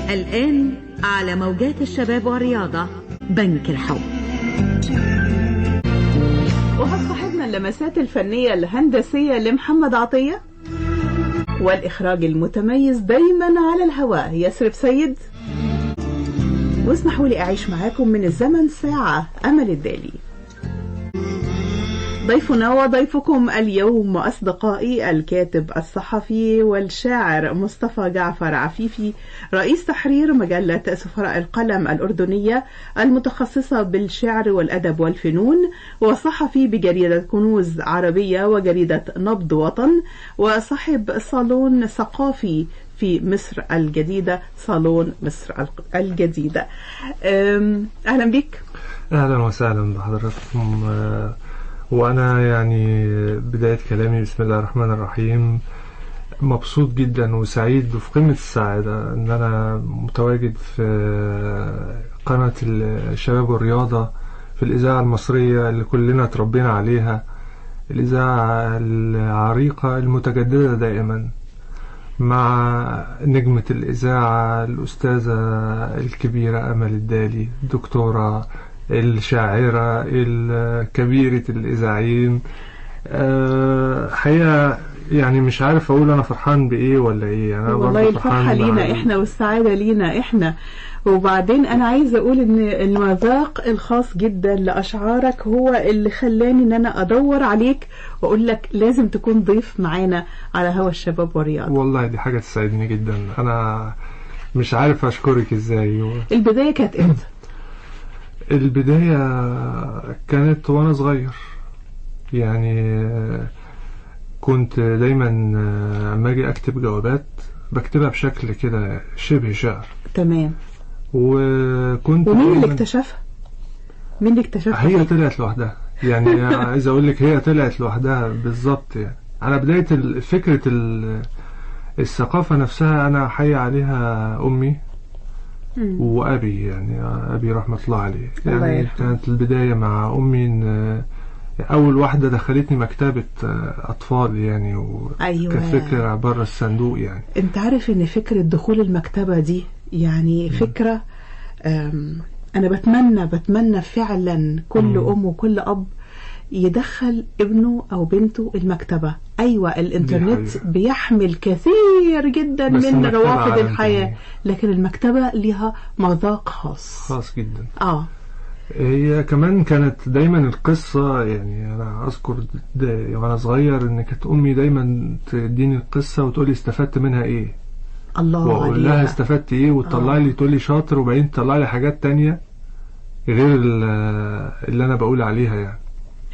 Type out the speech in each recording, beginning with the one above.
الآن على موجات الشباب والرياضة بنك الحب. وهتصاحبنا اللمسات الفنية الهندسية لمحمد عطية، والإخراج المتميز دايما على الهواء يسرب سيد. واسمحوا لي أعيش معاكم من الزمن ساعة أمل الدالي. ضيفنا وضيفكم اليوم أصدقائي الكاتب الصحفي والشاعر مصطفى جعفر عفيفي، رئيس تحرير مجلة سفراء القلم الأردنية المتخصصة بالشعر والأدب والفنون، وصحفي بجريدة كنوز عربية وجريدة نبض وطن، وصاحب صالون ثقافي في مصر الجديدة، صالون مصر الجديدة. أهلا بك. أهلا وسهلا بحضراتكم. وأنا يعني بداية كلامي بسم الله الرحمن الرحيم، مبسوط جدا وسعيد وفي قمة السعادة إن أنا متواجد في قناة الشباب والرياضة في الإذاعة المصرية اللي كلنا تربينا عليها، الإذاعة العريقة المتجددة دائما، مع نجمة الإذاعة الأستاذة الكبيرة أمل الدالي، الدكتورة الشاعرة الكبيرة الإذاعيين. حقيقة يعني مش عارف أقول أنا فرحان بإيه ولا إيه يعني. أنا والله الفرحة لينا إحنا والسعادة لينا إحنا. وبعدين أنا عايزة أقول إن المذاق الخاص جدا لأشعارك هو اللي خلاني إن أنا أدور عليك وأقول لك لازم تكون ضيف معانا على هوا الشباب والرياضة. والله دي حاجة تسعدني جدا، أنا مش عارف أشكرك إزاي. البداية كانت إمتى؟ البداية كانت وأنا صغير، يعني كنت دايما أما أجي أكتب جوابات بكتبها بشكل كده شبه شعر. تمام. وكنت ومين اللي اكتشفها؟ مين اللي اكتشفها؟ هي طلعت لوحدها يعني. عايز أقول لك هي طلعت لوحدها بالظبط يعني. على بداية فكرة الثقافة نفسها أنا حي عليها أمي وأبي، يعني أبي رحمة الله عليه. يعني كانت البداية مع أمي إن أول واحدة دخلتني مكتبة أطفال يعني، أيوة. كفكرة بره الصندوق يعني. أنت عارف إن فكرة دخول المكتبة دي يعني فكرة، أنا بتمنى فعلا كل أم وكل أب يدخل ابنه أو بنته المكتبة. أيوة الإنترنت بيحمل كثير جدا من روافد الحياة، لكن المكتبة لها مذاق خاص جدا. هي كمان كانت دايما القصة، يعني أنا أذكر وأنا صغير إن كانت أمي دايما تديني القصة وتقولي استفدت منها إيه. الله، وأقول لها استفدت إيه، وتطلع لي تقولي شاطر، وبعدين تطلع لي حاجات تانية غير اللي أنا بقول عليها يعني.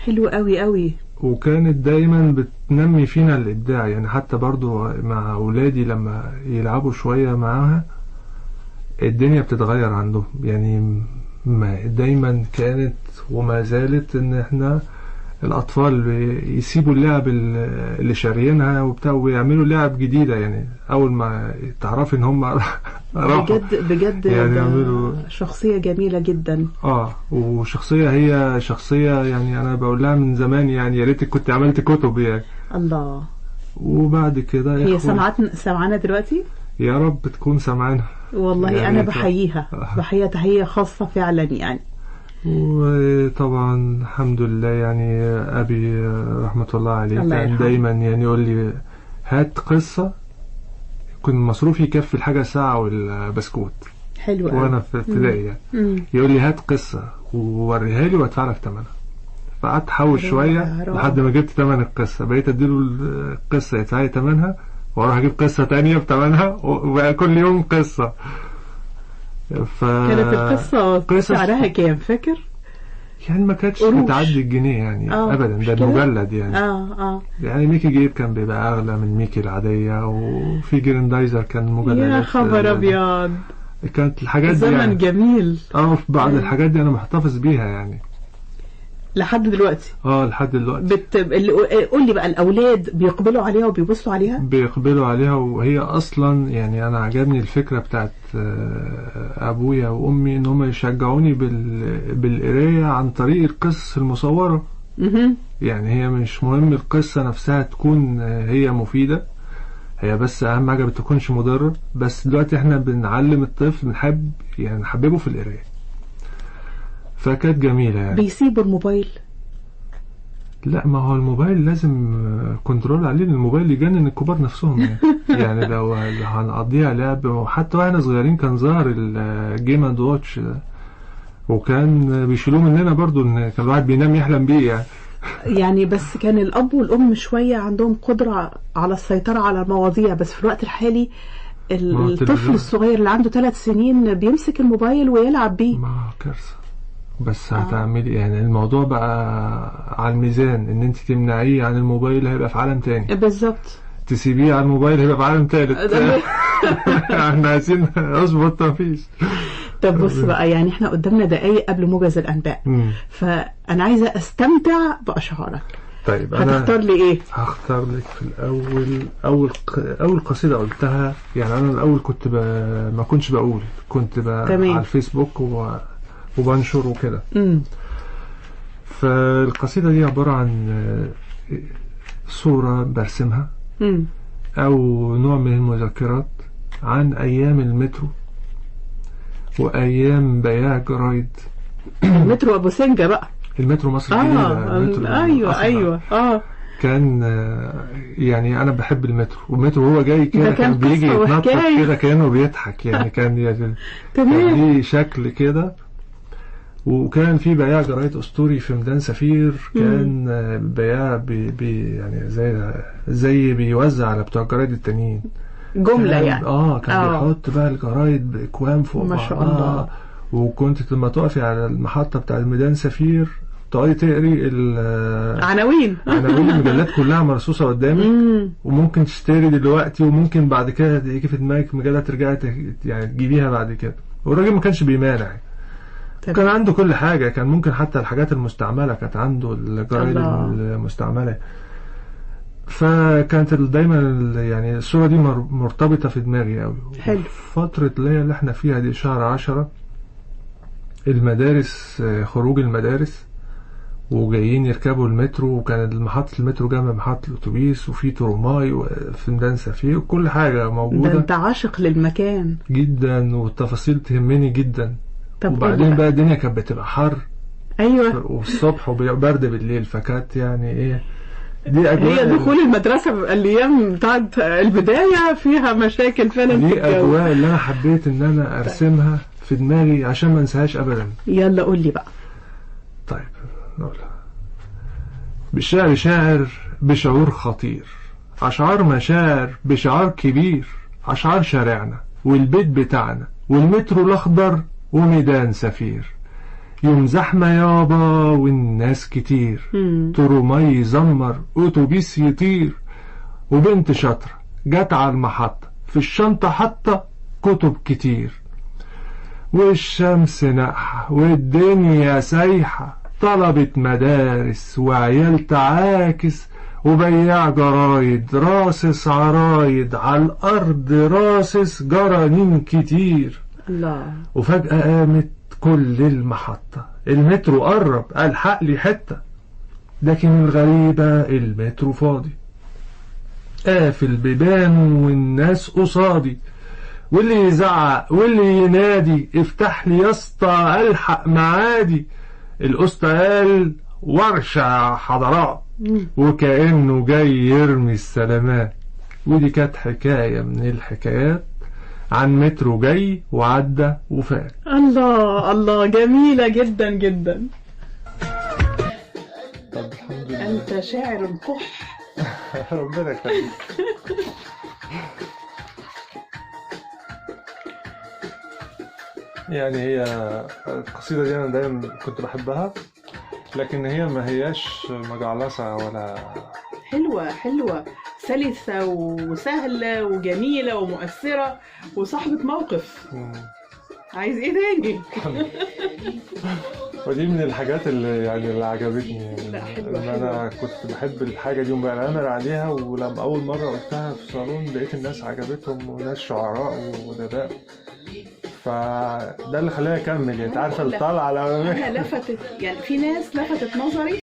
حلو قوي قوي. وكانت دايما بتنمي فينا الإبداع يعني، حتى برضو مع أولادي لما يلعبوا شوية معاها الدنيا بتتغير عندهم يعني. ما دايما كانت وما زالت ان احنا الاطفال يسيبوا اللعب اللي شاريينها وبتاع ويعملوا لعب جديدة يعني. اول ما تعرفي ان هم راحوا بجد يعني يعملوا شخصية جميلة جدا. وشخصية، هي شخصية يعني انا بقول لها من زمان يعني يا ريتك كنت عملت كتب يعني. الله. وبعد كده هي سمعانا دلوقتي؟ يا رب تكون سمعانا والله يعني. أنا بحييها تحية خاصة فعلا يعني. وطبعا الحمد لله يعني أبي رحمة الله عليه كان دايما يعني يقول لي هات قصة، كنت مصروفي يكفي الحاجة ساعة والبسكوت. حلو. وأنا في ابتدائي يعني. يقول لي هات قصة ووريها لي وادفع لك ثمنها. فقعدت أحوش شوية لحد ما جبت ثمن القصة، بقيت أديله القصة يدفع لي ثمنها واروح اجيب قصة تانية بتمنها، وبقى كل يوم قصة. كانت القصة سعرها كام فاكر؟ يعني ما كانتش بتعدي الجنيه يعني ابدا، ده المجلد يعني. يعني ميكي جيب كان بيبقى اغلى من ميكي العادية، وفي جريندايزر كان مجلدات. يا خبر ابيض، كانت الحاجات دي زمن يعني جميل. في بعض الحاجات دي انا محتفظ بيها يعني لحد دلوقتي. لحد دلوقتي. قول لي بقى، الاولاد بيقبلوا عليها وبيبصوا عليها؟ بيقبلوا عليها. وهي اصلا يعني انا عجبني الفكرة بتاعت ابويا وامي ان هم يشجعوني بالقرايه عن طريق القصص المصورة. يعني هي مش مهم القصة نفسها تكون هي مفيدة، هي بس اهم حاجة بتكونش مضرة. بس دلوقتي احنا بنعلم الطفل، نحب يعني نحببه في القراية، فكانت جميلة يعني. بيسيبوا الموبايل؟ لا، ما هو الموبايل لازم control عليه، الموبايل يجنن الكبار نفسهم يعني. يعني لو هنقضيها لعب، وحتى واحنا صغيرين كان ظهر ال Game and Watch ده، وكان بيشيلوه مننا برضو، ان كان الواحد بينام يحلم بيه يعني. يعني بس كان الأب والأم شوية عندهم قدرة على السيطرة على المواضيع، بس في الوقت الحالي الطفل الصغير اللي عنده 3 سنين بيمسك الموبايل ويلعب بيه. ما كارثة. بس هتعملي يعني الموضوع بقى على الميزان، ان انت تمنعيه عن الموبايل هيبقى في عالم تاني. بالظبط. تسيبيه على الموبايل هيبقى في عالم تالت. احنا عايزين اظبط، مفيش. طب بص بقى، يعني احنا قدامنا دقايق قبل موجز الانباء، فانا عايزه استمتع باشعارك. طيب انا هتختار لي ايه؟ هختار لك في الاول اول قصيدة قلتها. يعني انا الاول كنت ما كنتش بقول، كنت على الفيسبوك وبنشر وكده. فالقصيده دي عبارة عن صوره برسمها او نوع من المذكرات عن ايام المترو وايام بياع جرايد. المترو ابو سنجه بقى، المترو مصر الجديدة. المترو ايوه ايوه كان يعني انا بحب المترو، والمترو هو جاي كده كان بيجي يتنطط كده كانه بيضحك يعني، كان يعني كان ليه شكل كده. وكان في بياع جرايد اسطوري في ميدان سفير، كان بياع بي يعني زي بيوزع على بتوع الجرايد التانيين جملة يعني. كان بيحط بقى الجرايد باكوام فوق ما شاء الله. وكنت لما تقفي على المحطة بتاع الميدان سفير تقعدي تقري عناوين المجلات كلها مرصوصه قدامك، وممكن تشتري دلوقتي وممكن بعد كده تيجي في دماغك مجلة ترجعي يعني تجيبيها بعد كده. والراجل ما كانش بيمانع، كان عنده كل حاجة، كان ممكن حتى الحاجات المستعملة كانت عنده، الجرايد المستعملة. فكانت دايما يعني الصورة دي مرتبطة في دماغي قوي. حلو. فترة اللي احنا فيها دي شهر 10، المدارس، خروج المدارس وجايين يركبوا المترو، وكان محطة المترو جنب محطة الأتوبيس، وفي تروماي وفي ميدان سفير وكل حاجة موجودة. ده انت عاشق للمكان جدا، والتفاصيل تهمني جدا. طب وبعدين بقى الدنيا كانت بتبقى حر. ايوه. والصبح وبرد بالليل، فكانت يعني ايه دي اجواء. هي دخول المدرسة الايام بتاعت البداية فيها مشاكل فعلا. دي اجواء اللي انا حبيت ان انا ارسمها في دماغي عشان ما انساهاش ابدا. يلا قول لي بقى. طيب نقولها. بالشعر شاعر بشعور خطير، اشعار مشاعر بشعار كبير، اشعار شارعنا والبيت بتاعنا والمترو الاخضر وميدان سفير. يوم زحمة يابا والناس كتير، تروماي يزمر أتوبيس يطير، وبنت شاطرة جت على المحطة في الشنطة حاطة كتب كتير، والشمس ناقحة والدنيا سايحة، طلبة مدارس وعيال تعاكس، وبياع جرايد راصص عرايد على الأرض راصص جرانين كتير. الله. وفجأة قامت كل المحطة، المترو قرب الحق لي حتة، لكن الغريبة المترو فاضي، قافل بيبانه والناس قصادي، واللي يزعق واللي ينادي افتح لي يا اسطى الحق معادي. الاسطى قال ورشة حضرات، وكأنه جاي يرمي السلامات. ودي كانت حكاية من الحكايات عن مترو جاي وعدى وفات. الله الله، جميلة جدا جدا. طب الحمد لله. أنت شاعر قح. ربنا يخليك. يعني هي القصيدة دي أنا دايما كنت بحبها، لكن هي ما هياش مجعلصة ولا حلوة. حلوة، سلسة وسهلة وجميلة ومؤثرة وصاحبة موقف. عايز ايه تاني؟ ودي من الحاجات اللي يعني اللي عجبتني. لا حلوة، ان انا كنت بحب الحاجة دي وبنعمل عليها، ولما اول مرة قلتها في صالون لقيت الناس عجبتهم، وناس شعراء وادباء، فده اللي خلاني اكمل. يعني انت عارفه الطلعة انا لفتت، يعني في ناس لفتت نظري.